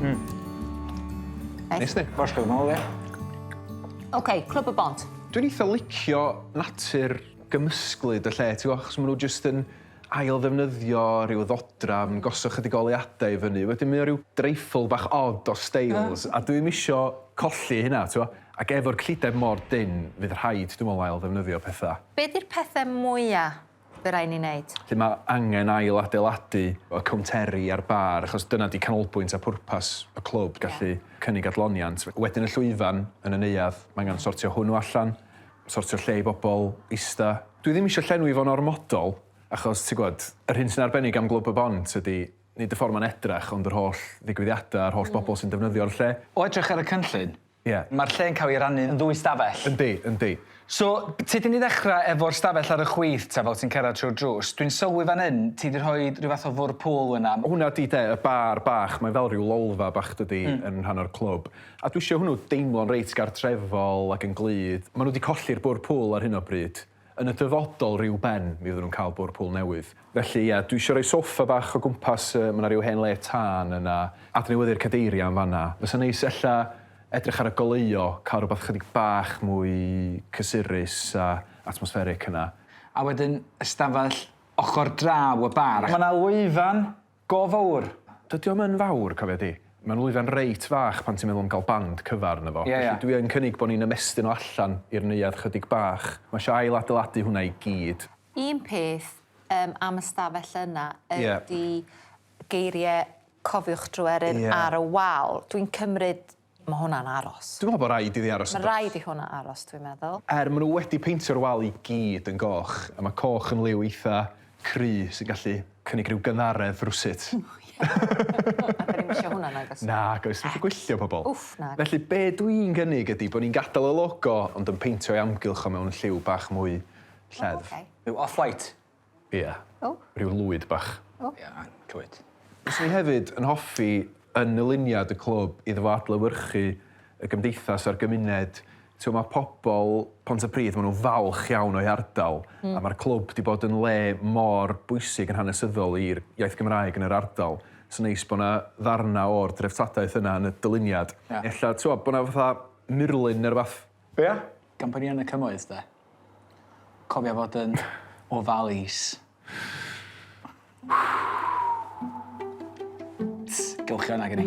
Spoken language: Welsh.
Neis di? Gosh, gael ymlaen, ie. OK, Clwb y Bont. Dwi'n eitha licio natur gymysglyd y lle, ti'n gwybod, achos maen nhw jyst yn ail ddefnyddio rhyw ddodrefn, gosod chydig o oleuadau i fyny. Wedyn mae o ryw dreiffl bach odd o styles, a dwi'm isio colli hynna, ti'n gwybod? Ac efo'r cyllideb mor dynn, fydd rhaid, dwi'n meddwl, ail ddefnyddio pethau. Be 'di'r pethau mwya fy rai' ni wneud? Lle mae angen ail adeiladu y cownteri a'r bar, achos dyna 'di canolbwynt a pwrpas y clwb, gallu cynnig adloniant. Wedyn y llwyfan yn y neuadd, mae angen sortio hwnnw allan, sortio lle i bobl ista. Dwi ddim isio llenwi fo'n ormodol, achos ti'n gwybod, yr hyn sy'n arbennig am Glwb y Bont ydi, nid y ffordd mae'n edrach, ond yr holl ddigwyddiadau a'r holl bobl sy'n defnyddio'r lle. O edrych ar y cynllun, Ie. Mae'r lle'n cael ei rannu yn ddwy stafell. Yndi, yndi. So, ti 'di ni ddechrau efo'r stafell ar y chwith ta, fel ti'n cerdded trwy'r drws. Dwi'n sylwi fan hyn, ti 'di rhoi rhyw fath o fwrdd pŵl yna. Hwnna 'di de, y bar bach, mae fel rhyw lolfa bach dydi, yn rhan o'r clwb. A dwi isio hwnnw deimlo'n reit gartrefol ac yn glud. Maen nhw 'di colli'r bwrdd pŵl ar hyn o bryd. Yn y dyfodol rhyw ben, mi fydden nhw'n cael bwrdd pŵl newydd. Felly ie, dwi isio rhoi soffa bach o gwmpas yy ma' 'na ryw hen le tân yna, adnewyddu'r cadeiriau yn fan'na. Fysa'n neis ella edrych ar y goleuo, cael rhywbeth chydig bach mwy cysurus a atmospheric yna. A wedyn ystafell ochr draw y bar. Ma' 'na lwyfan Go fowr! Dydy o'm yn fawr, cofia di. Mae'n lwyfan reit fach pan ti'n meddwl am gael band cyfa arno fo. Ie, ie. Felly dwi yn cynnig bod ni'n ymestyn o allan i'r neuadd chydig bach. Mae isio ail adeiladu hwnna i gyd. Un peth yym am y stafell yna ydi geirie cofiwch Dryweryn ar y wal. Dwi'n cymryd ma' hwnna'n aros. Dwi'n meddwl bod raid iddi aros yn does? Ma' raid i hwnna aros dwi'n meddwl. Er ma' nhw wedi peintio'r wal i gyd yn goch, a ma' coch yn liw eitha cry sy'n gallu cynnig rhyw gynddaredd rywsut. A 'dan ni'm isio hwnna nag oes? Nag oes, methu gwylltio pobol. Wff nag. Felly be dwi'n gynnig ydi bod ni'n gadael y logo ond yn peintio o'i amgylch o mewn lliw bach mwy lleddf. O oce. Rhyw off-white? Ia. O. Rhyw lwyd bach. O. Ia, llwyd. Fyswn i hefyd yn hoffi yn nyluniad y clwb iddo fo adlewyrchu y gymdeithas a'r gymuned. T'mo' ma' pobol Pontypridd ma' nhw'n falch iawn o'u hardal a ma'r clwb 'di bod yn le mor bwysig yn hanesyddol i'r iaith Gymraeg yn yr ardal. So neis bo' 'na ddarna o'r dreftadaeth yna yn y dyluniad. Ia. Ella t'mo' bo' 'na fatha murlun ne' rwbath. Ia? Gan bo' ni yn y cymoedd 'de. Cofia fod yn ofalus. Tss, gewch chi wnna gen i.